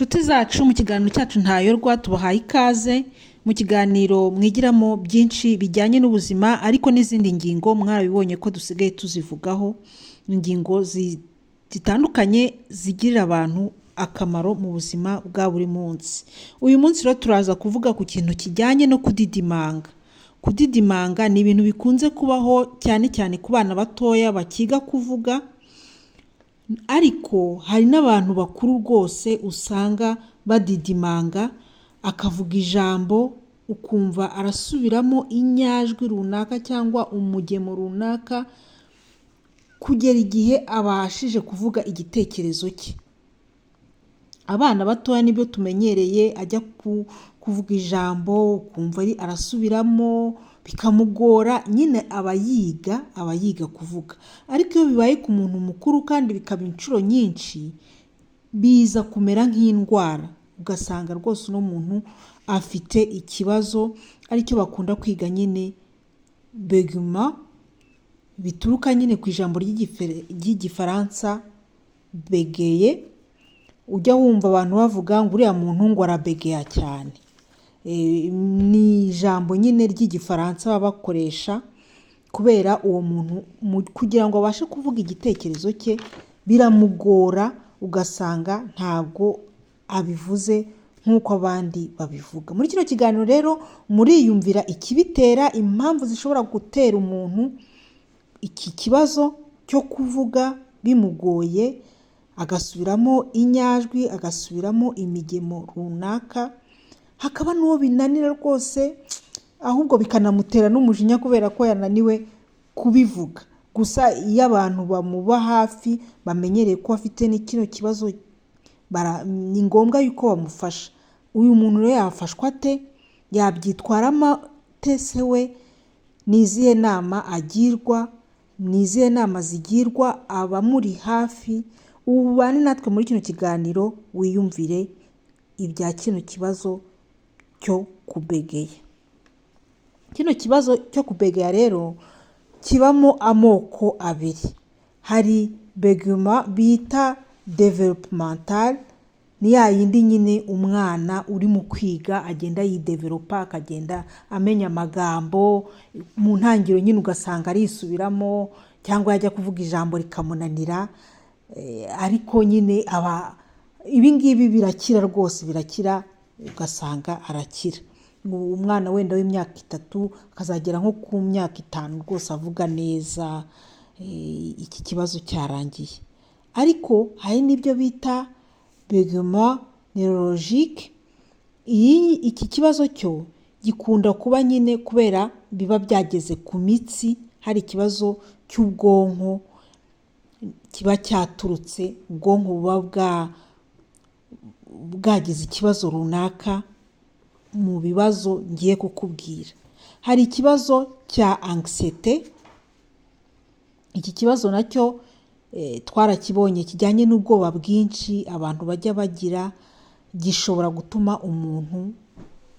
Nshuti zacu, mu kiganiro cyacu Ntayorwa tubahaye ikaze mu kiganiro mwigiramo byinshi bijyanye n'ubuzima, ariko n'izindi ngingo mwarabibonye ko dusigaye tuzivugaho, ingingo zitandukanye zigirira abantu akamaro mu buzima bwa buri munsi. Uyu munsi rero turaza kuvuga ku kintu kijyanye no kudidimanga. Kudidimanga ni ibintu bikunze kubaho cyane cyane ku bana batoya bakiga kuvuga, ariko hari n'abantu bakuru rwose usanga badidimanga, akavuga ijambo ukumva arasubiramo inyajwi runaka cyangwa umugemo runaka kugera igihe abashije kuvuga igitekerezo cye. Abana batoya nibyo tumenyereye, ajya kuvuga ijambo ukumva arasubiramo bikamugora, nyine aba yiga kuvuga. Ariko iyo bibaye ku muntu mukuru kandi bikaba inshuro nyinshi, biza kumera nk'indwara, ugasanga rwose uno muntu afite ikibazo, aricyo bakunda kwiga nyine bégaiement, bituruka nyine ku ijambo ry'Igifaransa bégayer. Ujya wumva abantu bavuga ngo uriya muntu ngo arabegeya cyane. Ni ijambo nyine ry'Igifaransa baba bakoresha kubera uwo muntu kugira ngo abashe kuvuga igitekerezo cye biramugora, ugasanga ntabwo abivuze nk'uko abandi babivuga. Muri kino kiganiro rero muriyumvira ikibitera, impamvu zishobora gutera umuntu iki kibazo cyo kuvuga bimugoye, agasubiramo inyajwi, agasubiramo imigemo runaka, hakaba n'uwo binanira rwose, ahubwo bikanamutera n'umujinya kubera ko yananiwe kubivuga. Gusa iyo abantu bamuba hafi, bamenyereye ko afite kino kibazo, ni ngombwa yuko bamufasha. Uyu muntu rero yafashwa ate? Yabyitwaramo ate se we? Ni izihe nama agirwa? Ni izihe nama zigirwa abamuri hafi? Ubane natwe muri kino kiganiro wiyumvire ibya kino kibazo cyo kubegeya. Kino kibazo cyo kubegeya rero kibamo amoko abiri. Hari bégaiement bita développemental, ni ya yindi nyine umwana uri mu kwiga agenda yidevelopa, akagenda amenya amagambo, mu ntangiriro nyine ugasanga arisubiramo cyangwa yajya kuvuga ijambo rikamunanira, ariko nyine aba ibi ngibi birakira rwose, birakira, ugasanga arakira. Umwana wenda w'imyaka 3 akazagera nko ku myaka 5 rwose avuga neza, iki kibazo cyarangiye. Ariko hari n'ibyo bita bégaiement neurologique, iki kibazo cyo gikunda kuba nyine kubera biba byageze ku mitsi, hari ikibazo cy'ubwonko kiba cyaturutse, ubwonko buba bwagize ikibazo runaka mu bibazo ngiye kukubwira. Hari ikibazo cya anxiété, iki kibazo nacyo twarakibonye, kijyanye n'ubwoba bwinshi abantu bajya bagira, gishobora gutuma umuntu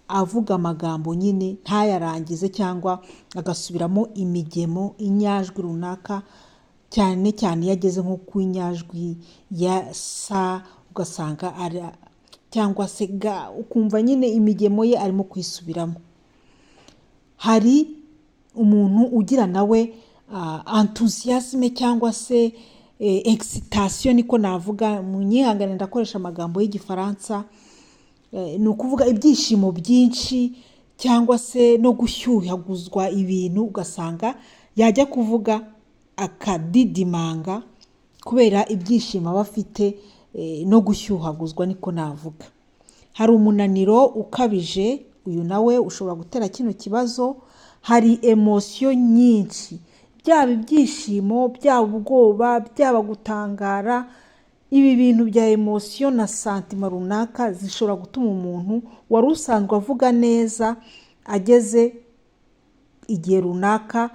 avuga amagambo nyine ntayarangize cyangwa agasubiramo imigemo, inyajwi runaka, cyane cyane iyo ageze nko ku inyajwi ya sa, ugasanga cyangwa se ga, ukumva nyine imigemo ye arimo kuyisubiramo. Hari umuntu ugira nawe enthousiasme cyangwa se excitation, niko navuga, mu nyihangane ndakoresha amagambo y'Igifaransa, ni ukuvuga ibyishimo byinshi cyangwa se no gushyuhaguzwa ibintu, ugasanga yajya kuvuga akadidimanga kubera ibyishimo aba afite no gushyuhaguzwa, niko navuga. Hari umunaniro ukabije, uyu nawe ushobora gutera kino kibazo. Hari émotion nyinshi, byaba ibyishimo, byaba ubwoba, byaba gutangara, ibi bintu bya émotion na sentiment runaka zishobora gutuma umuntu wari usanzwe avuga neza ageze igihe runaka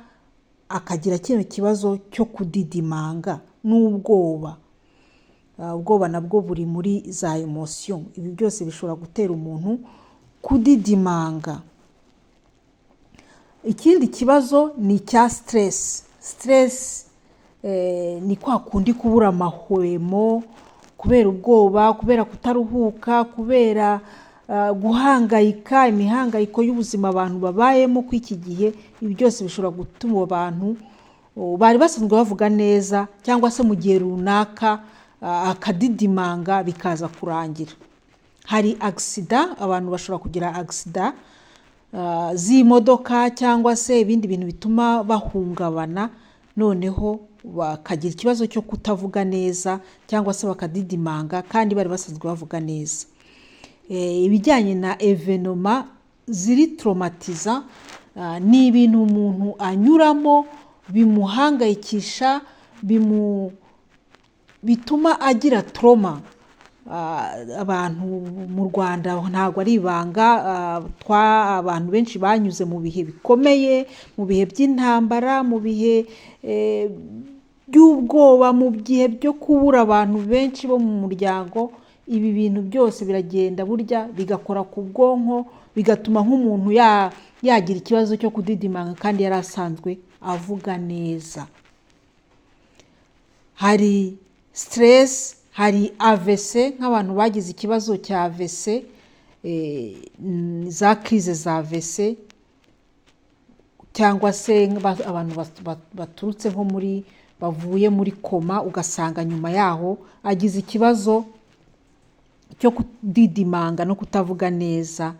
akagira kino kibazo cyo kudidimanga n'ubwoba. Ubwoba nabwo buri muri za émotion. Ibi byose bishobora gutera umuntu kudidimanga. Ikindi kibazo ni icya stress. Stress ni kwa kundi kubura amahwemo, kutumva neza, Kubera ubwoba, kubera kutaruhuka, kubera guhangayika, imihangayiko y'ubuzima abantu babayemo kuri iki gihe, ibi byose bishobora gutuma abantu bari basanzwe bavuga neza cyangwa se mu gihe runaka akadidimanga bikaza kurangira. Hari accident, abantu bashobora kugira accident z'imodoka cyangwa se ibindi bintu bituma bahungabana, noneho bakagira ikibazo cyo kutavuga neza cyangwa se bakadidimanga kandi bari basanzwe bavuga neza. Ibijyanye na événements ziri traumatisants, ni ibintu umuntu anyuramo bimuhangayikisha, bituma agira trauma. Abantu mu Rwanda ntabwo ari ibanga, abantu benshi banyuze mu bihe bikomeye, mu bihe by'intambara, mu bihe by'ubwoba, mu bihe byo kubura abantu benshi bo mu muryango. Ibi bintu byose biragenda burya bigakora ku bwonko, bigatuma nk'umuntu yagira ikibazo cyo kudidimanga kandi yari asanzwe avuga neza. Hari stress, hari AVC, nk'abantu bagize ikibazo cya AVC, za crises za AVC, cyangwa se abantu baturutse nko muri bavuye muri coma, ugasanga nyuma yaho agize ikibazo cyo kudidimanga no kutavuga neza,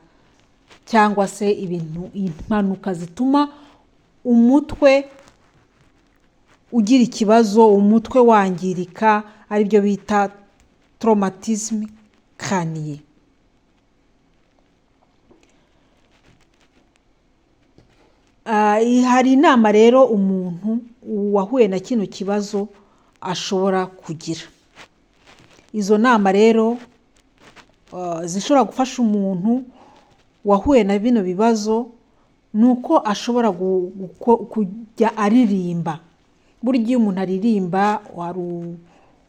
cyangwa se ibintu, impanuka zituma umutwe ugira ikibazo, umutwe wangirika, aribyo bita traumatisme crânien. Hari inama rero umuntu wahuye na kino kibazo ashobora kugira. Izo nama rero zishobora gufasha umuntu wahuye na bino bibazo ni uko ashobora kujya aririmba. Burya iyo umuntu aririmba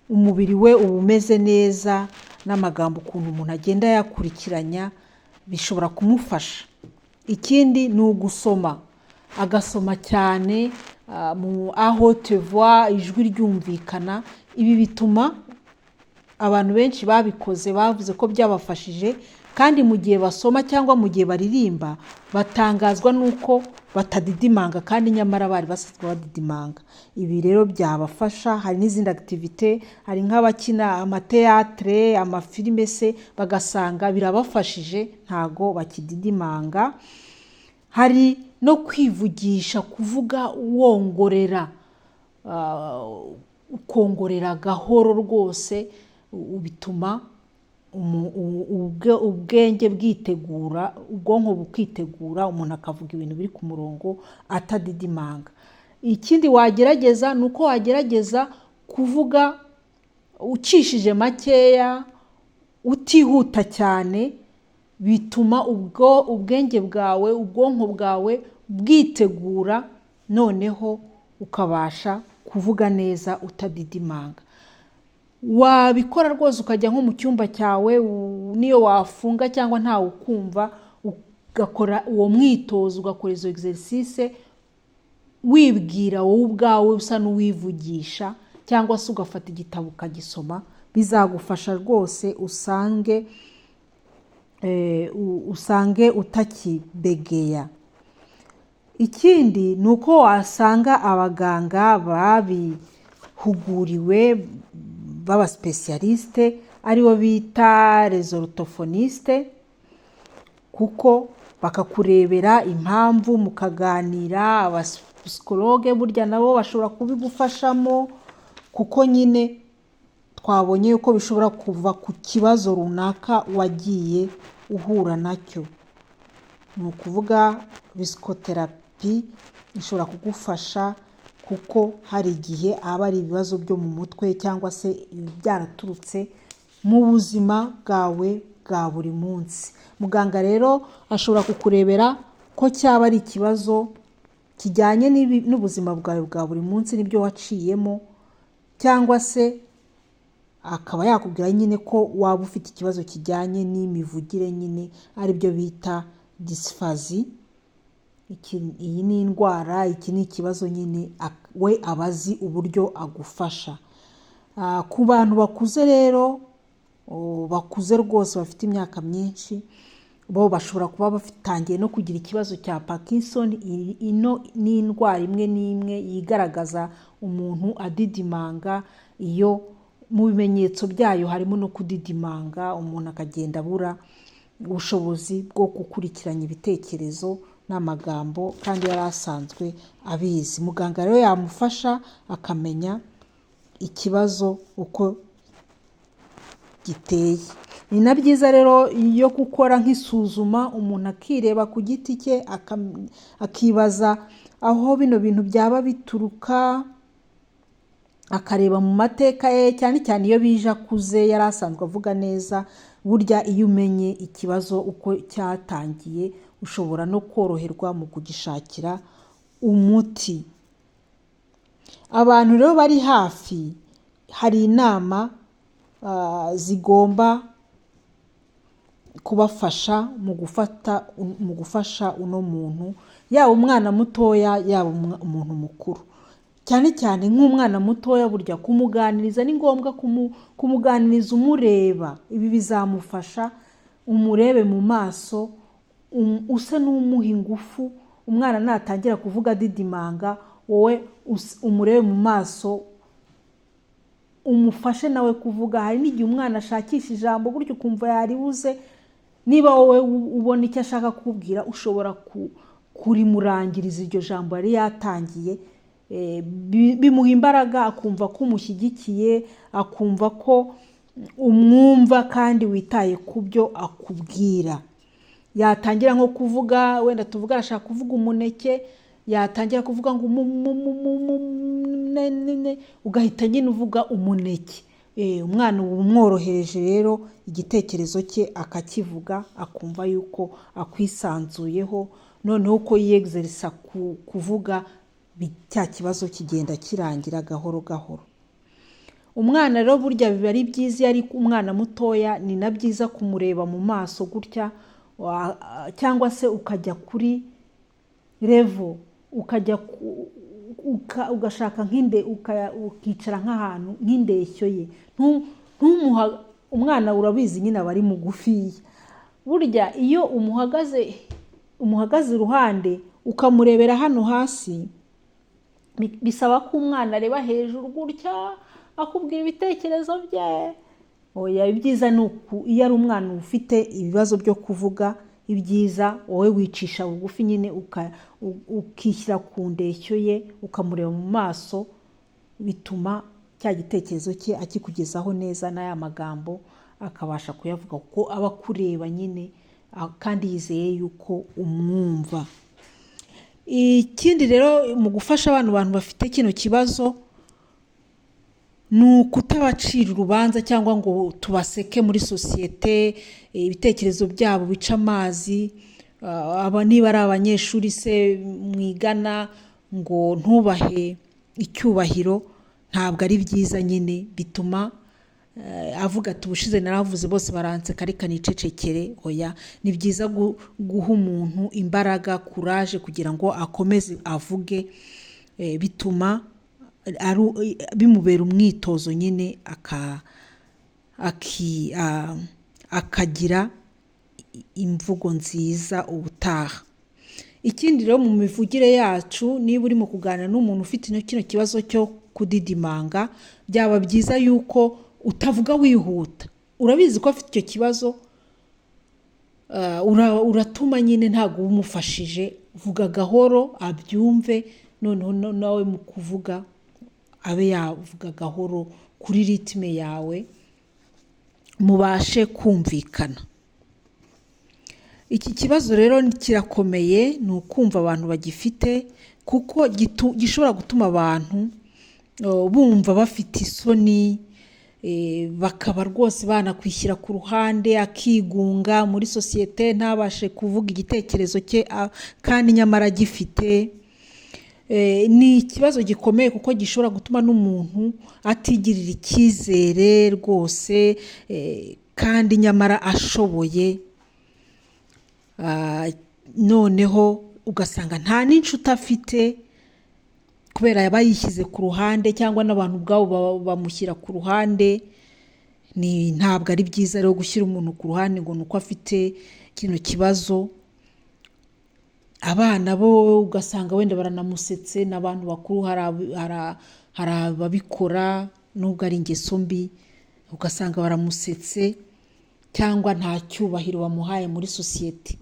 umubiri we uba umeze neza, n'amagambo ukuntu umuntu agenda ayakurikiranya bishobora kumufasha. Ikindi ni ugusoma, agasoma cyane mu à haute voix, ijwi ryumvikana. Ibi bituma abantu benshi babikoze bavuze ko byabafashije, kandi mu gihe basoma cyangwa mu gihe baririmba batangazwa n'uko batadidimanga kandi nyamara bari basanzwe badidimanga. Ibi rero byabafasha. Hari n'izindi activités, hari nk'abakina amathéâtre, amafilime se, bagasanga birabafashije ntago bakididimanga. Hari no kwivugisha, kuvuga wongorera, ukongorera gahoro rwose, bituma ubwenge bwitegura, ubwonko bukitegura, umuntu akavuga ibintu biri ku murongo atadidimanga. Ikindi wagerageza ni uko wagerageza kuvuga ucishije makeya, utihuta cyane, bituma ubwo ubwenge bwawe, ubwonko bwawe bwitegura, noneho ukabasha kuvuga neza utadidimanga. Wabikora rwose ukajya nko mu cyumba cyawe, niyo wafunga cyangwa ntawe ukumva, ugakora uwo mwitozo, ugakora izo exercices wibwira wowe ubwawe, usa n'uwivugisha, cyangwa se ugafata igitabo ukagisoma, bizagufasha rwose, usange utakibegeya. Ikindi ni uko wasanga abaganga babihuguriwe b'abaspécialistes, aribo bita les orthophonistes, kuko bakakurebera impamvu, mukaganira. Abapsychologues burya nabo bashobora kubigufashamo, kuko nyine twabonye yuko bishobora kuva ku kibazo runaka wagiye uhura nacyo. Ni ukuvuga psychothérapie ishobora kugufasha, kuko hari igihe aba ari ibibazo byo mu mutwe cyangwa se byaraturutse mu buzima bwawe bwa buri munsi. Muganga rero ashobora kukurebera ko cyaba ari ikibazo kijyanye n'ubuzima bwawe bwa buri munsi n'ibyo waciyemo, cyangwa se akaba yakubwira nyine ko waba ufite ikibazo kijyanye n'imivugire nyine, aribyo bita dysphasie. Iyi ni indwara, iki ni ikibazo nyine we aba azi uburyo agufasha. Ku bantu bakuze rero bakuze rwose bafite imyaka myinshi, bo bashobora kuba batangiye no kugira ikibazo cya Parkinson. Ino ni indwara imwe n'imwe yigaragaza umuntu adidimanga, iyo mu bimenyetso byayo harimo no kudidimanga, umuntu akagenda abura ubushobozi bwo gukurikiranya ibitekerezo n'amagambo kandi yari asanzwe abizi. Muganga rero yamufasha akamenya ikibazo uko giteye. Ni na byiza rero iyo gukora nk'isuzuma, umuntu akireba ku giti cye, akibaza aho bino bintu byaba bituruka, akareba mu mateka ye, cyane cyane iyo bije akuze yari asanzwe avuga neza. Burya iyo umenye ikibazo uko cyatangiye, ushobora no koroherwa mu kugishakira umuti. Abantu rero bari hafi, hari inama zigomba kubafasha mu gufasha uno muntu, yaba umwana mutoya, yaba umuntu mukuru. Cyane cyane nk'umwana mutoya, burya kumuganiriza ni ngombwa, kumuganiriza umureba, ibi bizamufasha. Umurebe mu maso, use n'umuha ingufu. Umwana natangira kuvuga adidimanga, wowe umurebe mu maso, umufashe nawe kuvuga. Hari n'igihe umwana ashakisha ijambo gutyo ukumva yaribuze. Niba wowe ubona icyo ashaka kukubwira, ushobora kurimurangiriza iryo jambo yari yatangiye. Bimuha imbaraga, akumva ko umushyigikiye, akumva ko umwumva kandi witaye ku byo akubwira. Yatangira nko kuvuga, wenda tuvuga arashaka kuvuga umuneke, yatangira kuvuga ngo ugahita nyine uvuga umuneke. Umwana uba umworohereje rero, igitekerezo cye akakivuga, akumva yuko akwisanzuyeho. Noneho uko yiyegizerisa kuvuga, cya kibazo kigenda kirangira gahoro gahoro. Umwana rero burya biba ari byiza iyo ari umwana mutoya, ni na byiza kumureba mu maso gutya, cyangwa se ukajya kuri level, ukajya ugashaka nk'inde, ukicara nk'ahantu nk'indeshyo ye. Ntumuha umwana, urabizi nyine aba ari mugufiya. Burya iyo umuhagaze iruhande ukamurebera hano hasi, bisaba ko umwana areba hejuru gutya akubwira ibitekerezo bye. Oya, ibyiza ni uku, iyo ari umwana ufite ibibazo byo kuvuga, ibyiza wowe wicisha bugufi nyine, ukishyira ku ndeshyo ye, ukamureba mu maso, bituma cya gitekerezo cye akikugezaho neza, n'aya magambo akabasha kuyavuga kuko aba akureba nyine, kandi yizeye yuko umwumva. Ikindi rero mu gufasha abantu bafite kino kibazo, ni ukutabacira urubanza cyangwa ngo tubaseke muri sosiyete, ibitekerezo byabo bica amazi. Aba niba ari abanyeshuri se mwigana, ngo ntubahe icyubahiro, ntabwo ari byiza nyine. Bituma avuga ati ubushize naravuze bose baranseka, reka nicecekere. Oya, ni byiza guha umuntu imbaraga, courage, kugira ngo akomeze avuge. Bituma bimubera umwitozo nyine, akagira imvugo nziza ubutaha. Ikindi rero mu mivugire yacu, niba urimo kuganira n'umuntu ufite kino kibazo cyo kudidimanga, byaba byiza yuko utavuga wihuta. Urabizi ko afite icyo kibazo, uratuma nyine ntabwo uba umufashije. Vuga gahoro abyumve, noneho nawe mu kuvuga abe yavuga gahoro kuri rythme yawe, mubashe kumvikana. Iki kibazo rero kirakomeye, ni ukumva abantu bagifite, kuko gishobora gutuma abantu bumva bafite isoni, bakaba rwose banakwishyira ku ruhande, akigunga muri sosiyete, ntabashe kuvuga igitekerezo cye kandi nyamara agifite. Ni ikibazo gikomeye kuko gishobora gutuma n'umuntu atigirira icyizere rwose, kandi nyamara ashoboye. Noneho ugasanga nta n'inshuti afite kubera yaba yishyize ku ruhande, cyangwa n'abantu ubwabo bamushyira ku ruhande. Ni ntabwo ari byiza rero gushyira umuntu ku ruhande ngo ni uko afite kino kibazo. Abana bo ugasanga wenda baranamusetse, n'abantu bakuru hari ababikora nubwo ari ingeso mbi, ugasanga baramusetse cyangwa nta cyubahiro bamuhaye muri sosiyete.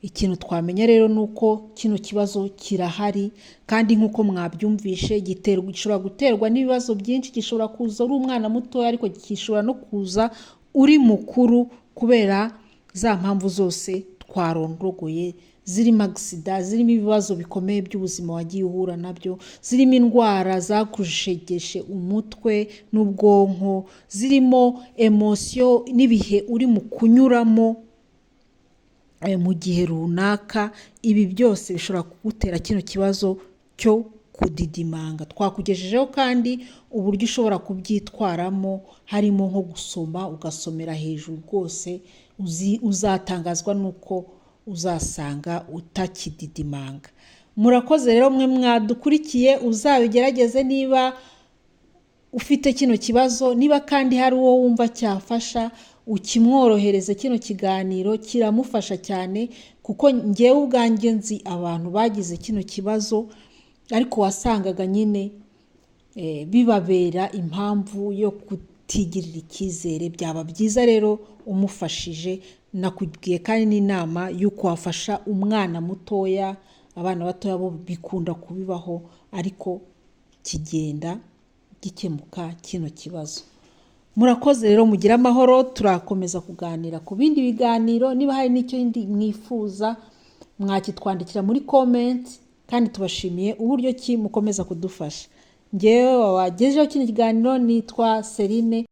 Ikintu twamenya rero ni uko kino kibazo kirahari, kandi nk'uko mwabyumvishe gishobora guterwa n'ibibazo byinshi. Gishobora kuza uri umwana mutoya, ariko gishobora no kuza uri mukuru kubera za mpamvu zose twarondogoye, zirimo agisida, zirimo ibibazo bikomeye by'ubuzima wagiye uhura nabyo, zirimo indwara zakushegeshe umutwe n'ubwonko, zirimo émotion n'ibihe uri mu kunyuramo mu gihe runaka. Ibi byose bishobora kugutera kino kibazo cyo kudidimanga. Twakugejejeho kandi uburyo ushobora kubyitwaramo, harimo nko gusoma, ugasomera hejuru rwose, uzatangazwa n'uko uzasanga utakididimanga. Murakoze rero mwe mwadukurikiye, uzabigerageze niba ufite kino kibazo. Niba kandi hari uwo wumva cyafasha, ukimworohereze. Kino kiganiro kiramufasha cyane, kuko ngewe ubwanjye nzi abantu bagize kino kibazo, ariko wasangaga nyine bibabera impamvu yo kutigirira icyizere. Byaba byiza rero umufashije. Nakubwiye kandi n'inama y'uko wafasha umwana mutoya. Abana batoya bo bikunda kubibaho, ariko kigenda gikemuka kino kibazo. Murakoze rero, mugire amahoro. Turakomeza kuganira ku bindi biganiro. Niba hari n'icyo mwifuza, mwakitwandikira muri comment, kandi tubashimiye uburyo ki mukomeza kudufasha. Ngewe wagejeho kino kiganiro nitwa Serine.